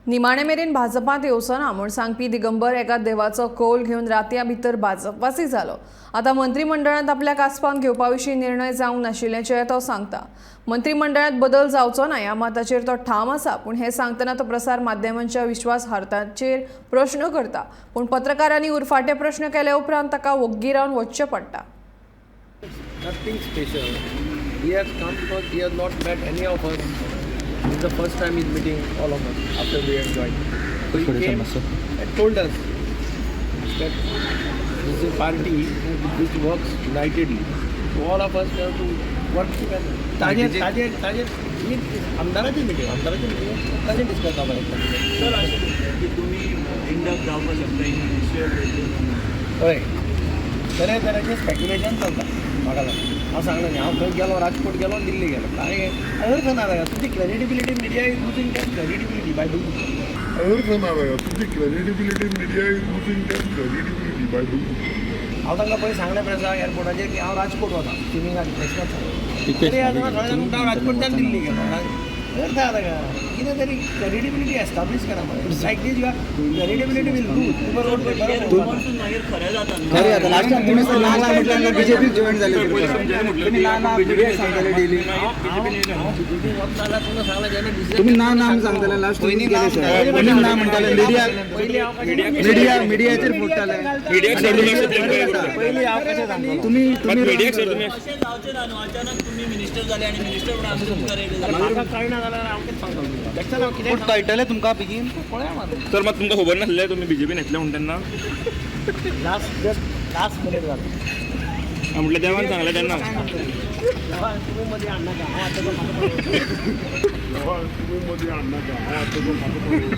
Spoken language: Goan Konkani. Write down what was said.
निमाणे मेरेन भाजपांत येवचो ना म्हूण सांगपी दिगंबर एका देवाचो कौल घेवन रातया भितर भाजपवासी जालो. आतां मंत्रीमंडळांत आपल्याक आसपावन घेवपा विशीं निर्णय जावंक नाशिल्ल्याचें तो सांगता. मंत्रीमंडळांत बदल जावचो ना ह्या मताचेर तो ठाम आसा, पूण हें सांगतना तो प्रसार माध्यमांच्या विश्वासार्हताचेर प्रश्न करता. पूण पत्रकारांनी उरफाटे प्रश्न केले उपरांत ताका वोग्गी रावन वचचें पडटा. Nothing special. He has come because he has not met any of us. This is the first time he's meeting all of us after we have joined. So he came and told us that this is a party which works unitedly. So all of us have to work together. ताजेर ताजेर ताजेर ही आमदाराची मिटींग, आमदाराची मिटींग ताजेर डिस्कस जावपाक शकता. की तुम्ही इंडप जावपाक शकता इन मिनिस्ट्रियल. हय, तरेतरेचे स्पेक्युलेशन चलता. म्हाका लागता हांव सांगलें न्ही, हांव खंय गेलो, राजकोट गेलो, दिल्ली गेलो, कांय अर्थ ना जाल्यार तुजी credibility, media is losing that credibility by doing. अर्थ ना जाल्यार तुजी credibility, media is losing that credibility by doing. हांव तांकां पयलीं सांगलें प्रेसा एअरपोर्टाचेर की हांव राजकोट वता स्विमिंगाक, रिफ्रेशमेंट सांगलें. तरी आतां थोडे जाण म्हणटा हांव राजकोटच्यान दिल्ली गेलो. अर्थ आसा का कितें तरी क्रेडिबिलिटी एस्टाब्लीश करा मरे. Like this your credibility will lose. रुमर्सून मागीर खरें जाता न्हू. खरें आता लास्ट टायम तुम्ही ना ना म्हटल्यानंतर बीजेपी जॉईन झाले. तुम्ही ना ना सांगताले डेली. बीजेपी वतना जाल्यार तुमकां सांगलें जेन्ना decision. तुम्ही ना ना म्हणून सांगताले लास्ट तुम्ही गेले सर. तुम्ही ना म्हणटाले मिडिया मिडिया मिडियाचेर फोडटाले. पयलीं हांव कशें सांगतलो? तुम्ही तुम्ही अशें जावचें ना न्हू, अचानक तुम्ही मिनिस्टर जाले आनी मिनिस्टर म्हणून आमी तुमकां रेडी जाले. म्हाका कळना जाल्यार हांव कितें सांगतलो? देखतना हांव कितें कळटलें तुमकां बेगीन. पळया मारून. तर मग तुमकां खबर नासलें तुमी बीजेपीन येतले म्हूण तेन्ना? लास्ट जस्ट लास्ट मिनीट जालें. म्हटल्यार देवान सांगलें तेन्ना. तुमी मदीं हाडनाका, हांव आतां तो म्हाका पळोवं. देवान तुमी मदीं हाडनाका, हांव आतां तो म्हाका पळोवं.